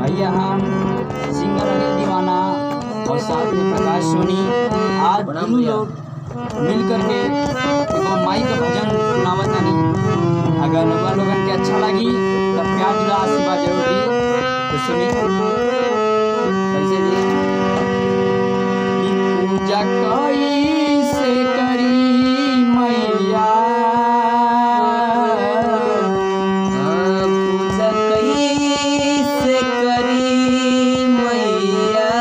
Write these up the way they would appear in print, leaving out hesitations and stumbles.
भैया हम सिंगर अनिल दीवाना और साथ में प्रकाश सोनी आज प्रणाम दोनों भैया। लोग मिल करके एगो माई का भजन सुनावत तानी। अगर रउआ लोगन के अच्छा लगी तो प्यार जुड़ा आशीर्वाद जरूर दी। तो सुनी कैसे जी? कि पूजा कैसे करी मैया, हाँ, पूजा कैसे करी मैया,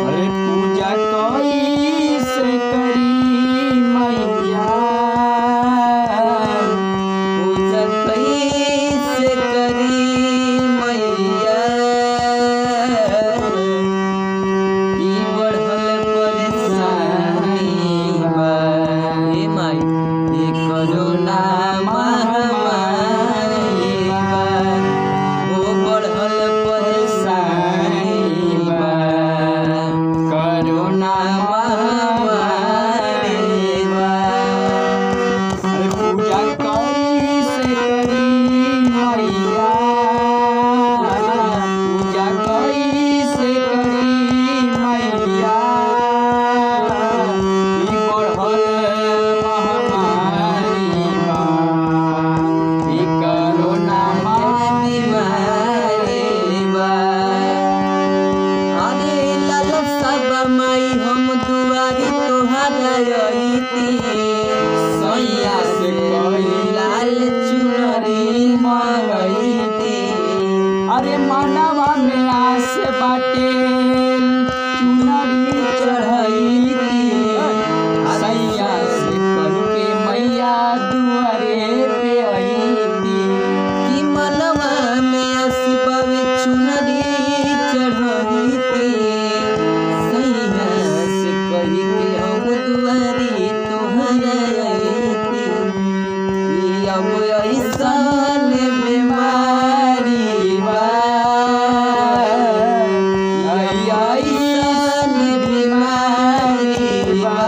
अरे पूजा कैसे करी मैया, पूजा कैसे करी मैया, ई बढ़ल परेशानी बा। हे माई, ई कोरोना महामारी बा, ओ बढ़ल परेशानी बा, करुणा महामारी बा। अरे पूजा कैसे करी मैया, पूजा कैसे करी मैया, ई बढ़ल महामारी बा, ई करुणा बीमारी बा। अरे लाल सब माई हम दुआरी तोहार अइती, सैया से कही लाल चुनरी मंगइती। अरे मानवा में आस बाटे चुनरी चढ़ैती, सैया से कह के मैया दुआरे पे अइती। कि मनवा में असबावे चुनरी चढ़इती, सैया से कही के हम दुआरी तोहार अइती। ई अब ऐसन बीमारी बा, ई ऐसन बीमारी बा,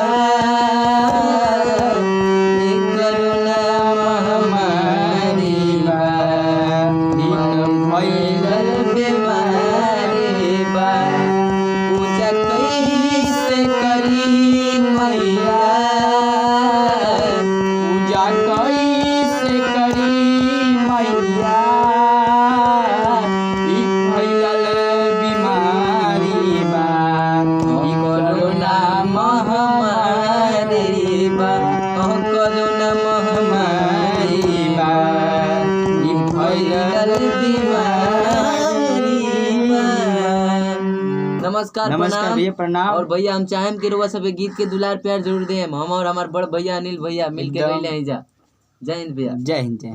ई करुणा महामारी बा, ई त फैलल बीमारी बा। पूजा कैसे करी मैया, पूजा कैसे करी मैया, ई फैलल बीमारी बा, ई करुणा महामारी बा, करुणा महामारी बा, ई फैलल फैलल बीमारी बा। नमस्कार नमस्कार प्रणाम। भैया, प्रणाम। और भैया हम चाहेम कि रउआ सब गीत के दुलार प्यार जरूर देम। हम और हमार बड़ भैया अनिल भैया मिल के एकदम। गइले हैं जा। जय हिंद भैया। जय हिंद, जय हिंद।